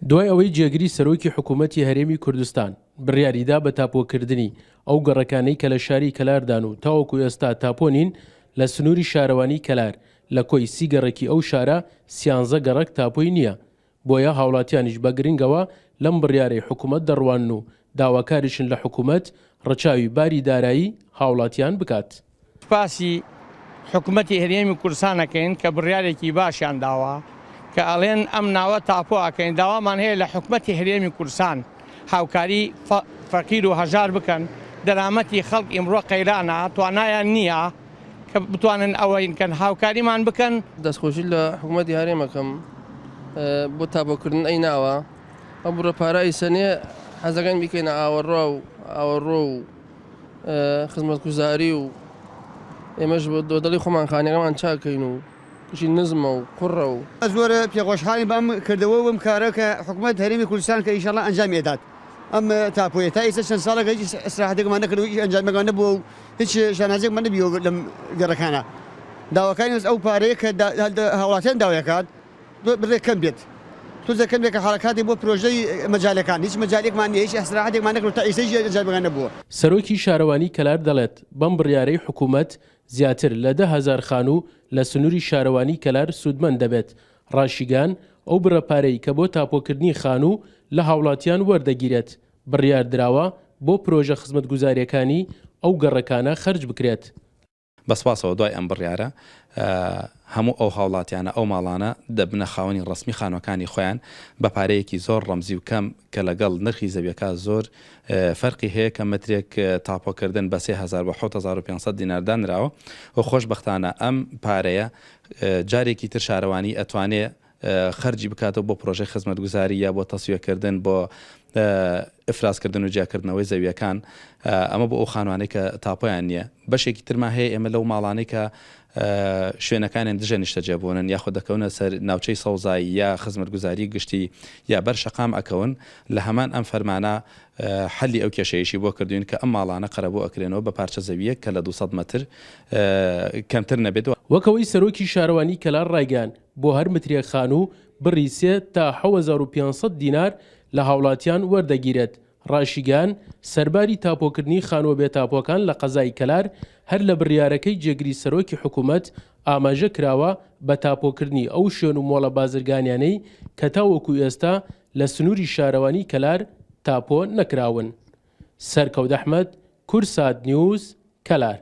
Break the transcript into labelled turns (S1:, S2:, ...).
S1: دوای ئەوەی جێگری سەرۆکی حکوومەتی هەرێمی کوردستان بڕیاری دا بە تاپۆکردنی ئەو گەڕەکانەی کە لە شاری کەلاردان و تاوەکو ئێستا تاپۆ نین، لە سنووری شارەوانی کەلار لە کۆی سی گەڕەکی ئەو شارە سیانزە گەڕەک تاپۆی نییە، بۆیە هاوڵاتیانیش بە گرنگەوە لەم بڕیارەی حکومەت دەڕوانن و داواکاریشن لە حکومەت ڕەچاوی باری دارایی هاوڵاتیان بکات.
S2: سوپاسی حکومەتی هەرێمی کوردستان ئەکەین کە بڕیارێکی باشیان داوە کە ئەڵێن ئەم ناوە تاپۆ ئەکەین، داوامان هەیە لە حکومەتی هەرێمی کوردستان هاوکاری فەقیر و هەژار بکەن، دەرامەتی خەڵک ئیمڕۆ قەیرانە توانایان نییە کە بتوانن ئەوەین کەن هاوکاریمان بکەن.
S3: دەستخۆشی لە حکومەتی هەرێم ئەکەم بۆ تابۆکردن ئەی ناوە ئەو بڕە پارە ئیسەنێ حەزەکەین بیکەینە ئاوەڕۆ و ئاوەڕۆ و خزمەتگوزاری و ئێمەش بۆ دڵی خۆمان خانەکەمان چاکەین و کوشی نزمە و قوڕە و.
S4: زۆر پێخۆشحاڵین بەم کردەوە و بەم کارە کە حکومەت هەرێمی کوردستان کە ئیشەڵا ئەنجامی ئەدات ئەم تاپۆیە تا ئیستا چەند ساڵێکە هیچ ئیسراحەتێکمان نەکردوە هیچ ئەنجامێکمان نەبووە و هیچ شانازیەکمان نەبیوە لەم گەڕەکانە داواکارین بەس ئەو پارەیە کە هاوڵاتیان داوای ئەکات بڕێک کەم بێت تۆزێک کەم بێت کە حەرەکاتی بۆ پرۆژەی مەجالەکان هیچ مەجالێکمان نیە هیچ ئیسراحەتێکمان نەکردوە تا ئیستا هیچ ئەنجامێکمان نەبووە.
S1: سەرۆکی شارەوانی کەلار دەڵێت، بەم بڕیارەی حکومەت زیاتر لە 10,000 خانوو لە سنووری شارەوانی کەلار سوودمەند دەبێت، ڕاشیگەیاند، ئەو بڕە پارەی کە بۆ تاپۆکردنی خانوو لە هاوڵاتیان وەردەگیرێت، بڕیار دراوە بۆ پرۆژە خزمەتگوزارییەکانی ئەو گەڕەکانە خەرج بکرێت.
S5: بە سپاسەوە دوای ئەم بڕیارە هەموو ئەو هاوڵاتیانە ئەو ماڵانە دەبنە خاوەنی ڕەسمی خانوەکانی خۆیان بە پارەیەکی زۆر ڕەمزی و کەم کە لەگەڵ نرخی زەویەکە زۆر فەرقی هەیە کە مەترێک تاپۆکردن بە 3000 بۆ 7500 دینار دانراوە و خۆشبەختانە ئەم پارەیە جارێکی تر شارەوانی ئەتوانێ خەرجی بکاتەوە بۆ پرۆژەی خزمەتگوزاری یا بۆ تەسویەکردن بۆ ئیفرازکردن و جیاکردنەوەی زەویەکان ئەمە بۆ ئەو خانوانەی کە تاپۆیان نییە بەشێکی ترمان هەیە ئێمە لەو ماڵانەی کە شوێنەکانیان دژە نیشتەجێبوونن یاخود دەکەونە سەر ناوچەی سەوزایی یا خزمەتگوزاری گشتی یا بەر شەقام ئەکەون لە هەمان ئەم فەرمانە حەلی ئەو کێشەیەشی بۆ کردوین کە ئەم ماڵانە قەرەبوو ئەکرێنەوە بە پارچە زەوییەک کە لە 200 مەتر کەمتر نەبێت.
S1: وەک ئەوەی سەرۆکی شارەوانی کەلار ڕایگەیاند، بۆ هەر مترێک خانوو بڕی سێ تا 7500 دینار لە هاوڵاتیان وەردەگیرێت، ڕاشیگەیاند، سەرباری تاپۆکردنی خانووە بێ تاپۆکان لە قەزای کەلار، هەر لە بڕیارەکەی جێگری سەرۆکی حکومەت ئاماژە کراوە بە تاپۆکردنی ئەو شوێن و مۆڵە بازرگانیانەی کە تاوەکو ئێستا لە سنووری شارەوانی کەلار تاپۆ نەکراون. سەرکەوت ئەحمەد، کوردسات نیوز، کەلار.